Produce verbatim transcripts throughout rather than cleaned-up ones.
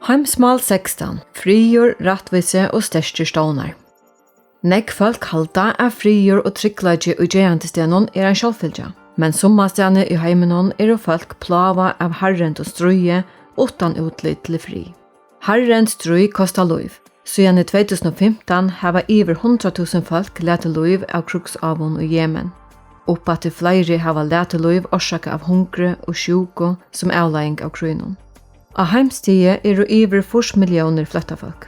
Heimsmál sekstan: Friður, rættvísi og sterkir stovnar. Nógv fólk halda, at friður og tryggleiki í gerandisdegnum er ein sjálvfylgja, men summastaðni í heiminum eru fólk plágað av harðrendum stríði uttan útlit til frið. Harðrent stríð kostar lív. Síðan í tvey túsund og fimtan hava yvir hundrað túsund fólk latið lív av krígsávum í Jemen. Uppaftur fleiri hava latið lív orsakað av hungri og sjúku sum avleiðing av krígnum. Á heimsstigi eru yvir fýrs milliónir flóttafólk.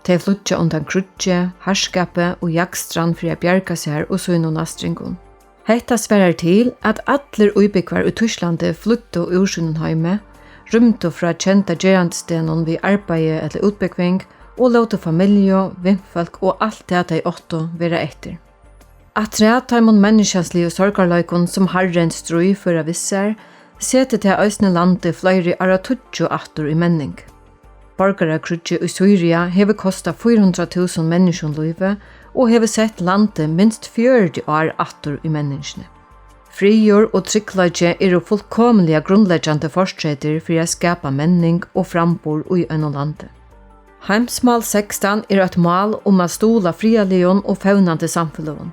Tey flýggja undan kríggi, harðskapi og jakstran fyri at bjarga sær og sínum næstringum. Hetta svarar til, at allir íbúgvar í Týsklandi flýddu úr sínum heimi, rýmdu frá kenda gerandisdegnum við arbeiði ella útbúgving og lótu familju, vinfólk og alt tað, tey áttu, vera eftir. Afturat teimum menniskjansligu sorgarleikum, sum harðrent stríð føra við sær, setir tað eisini landið fleiri áratíggju aftur í menning. Borgarakríggið í Sýria hevur kostað fýra hundrað túsund menniskjum lívið og hevur sett landið minst fjøruti ár aftur í menningini. Friður og tryggleiki eru fullkomiliga grundleggjandi fortreytir fyri at skapa menning og framburð í einum landi. Heimsmál sekstan er eitt mál um at stuðla friðarligum og fevnandi samfeløgum,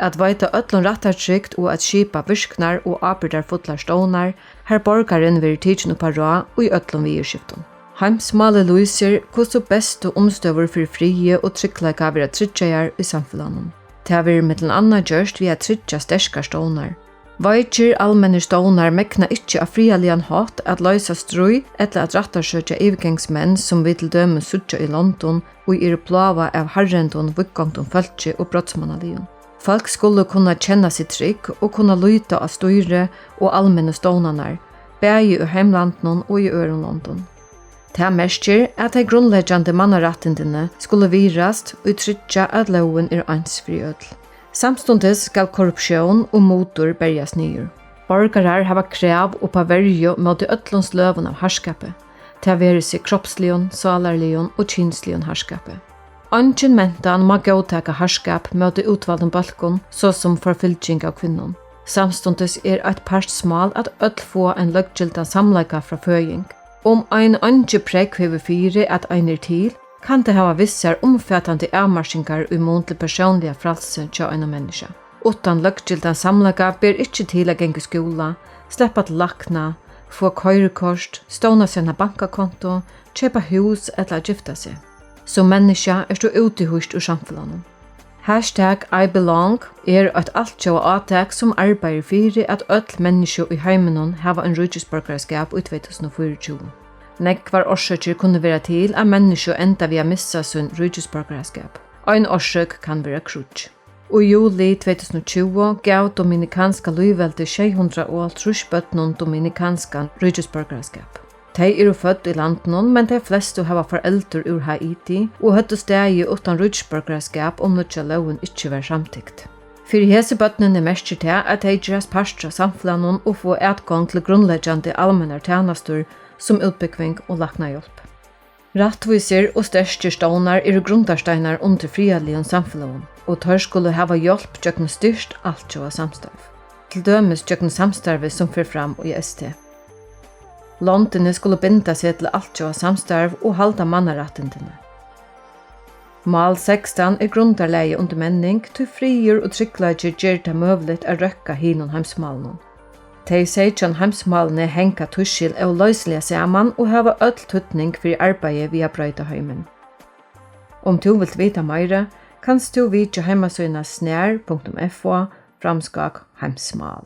at veita øllum rættartrygd og at skipa virknar og ábyrgdarfullar stovnar, har borgarin verður tikin upp á ráð í øllum viðurskiftum. Heimsmálið lýsir, hvussu bestu umstøður fyri friði og tryggleika verða tryggjaðar í samfelagnum. Tað verður millum annað gjørt við at tryggja sterkar stovnar. Veikir almennir stovnar megna ikki á friðarligan hátt at loysa stríð ella at rættarsøkja yvirgangsmenn, sum vit til dømis síggja í londum, ið eru plágað av harðrendum, víðgongdum fólki og brotsmannaligum. Fólk skulu kunna kenna seg trygg og kunna líta á stýri og almennu stovnarnar, bæði í heimlandinum og í øðrum londum. Tað merkir, at tey grundleggjandi mannarættindini skulu virðast, ið tryggja, at lógin er eins fyri øll. Samstundis skal korruptión og mutur berjast niður. Borgarar hava krav upp á verju móti øllum sløgum av harðskapi, tað veri seg kropsligum, sálarligum og kynsligum harðskapi. Eingin mentan má góðtaka harðskap móti útvaldum bólkum, so sum forfylging av kvinnum. Samstundis er eitt partsmál, at øll fáa ein løggildan samleika frá føðing. Um ein eingiprógv hevur fyri, at ein er til, kann tað hava við sær umfatandi avmarkingar í mun til persónliga frælsið hjá einum menniskja. Uttan løggildan samleika ber ikki til at ganga í skúla, sleppa til lækna, fáa koyrikort, stovna sína bankakontu, keypa hús ella at gifta seg. Sum menniskja ert tú útihýst úr samfelagnum. Hashtag I belong er eitt altjóða átak, sum arbeiðir fyri, at øll menniskju í heiminum hava ein ríkisborgaraskap í tvey túsund og fýraogtjúgu. Nógvar orsøkir kunnu vera til, at menniskju enda við at missa sín ríkisborgaraskap. Ein orsøk kann vera kríggj. Í juli tvey túsund og tjúgu gav Dominikanska Lýðveldið sjey hundrað og hálvtrýss børnum dominikanskan ríkisborgaraskap. Tey eru fødd í landinum, men tey flestu hava foreldur úr Haiti og høvdu staðið uttan ríkisborgaraskap, um nýggja lógin ikki var samtykt. Fyri hesi børnini merkir tað, at tey gerast partur av samfelagnum og fáa atgongd til grundleggjandi almennar tænastur sum útbúgving og læknahjálp. Rættvísir og sterkir stovnar eru grundarsteinar undir friðarligum samfeløgum, og teir skulu hava hjálp gjøgnum styrkt altjóða samstarv, til dømis gjøgnum samstarvið, sum fer fram í S T. Londini skulu binda seg til altjóða samstarv og halda mannarættindini. Mál sekstan er grundarlagið undir menning, tí friður og tryggleiki ger tað møguligt at røkka hinum heimsmálunum. Tey seytjan heimsmálini hanga tískil óloysiliga saman og hava øll týdning fyri arbeiðið við at broyta heimin. Um tú vilt vita meira, kanst tú vitja heimasíðuna snar punktum f o framskák heimsmál.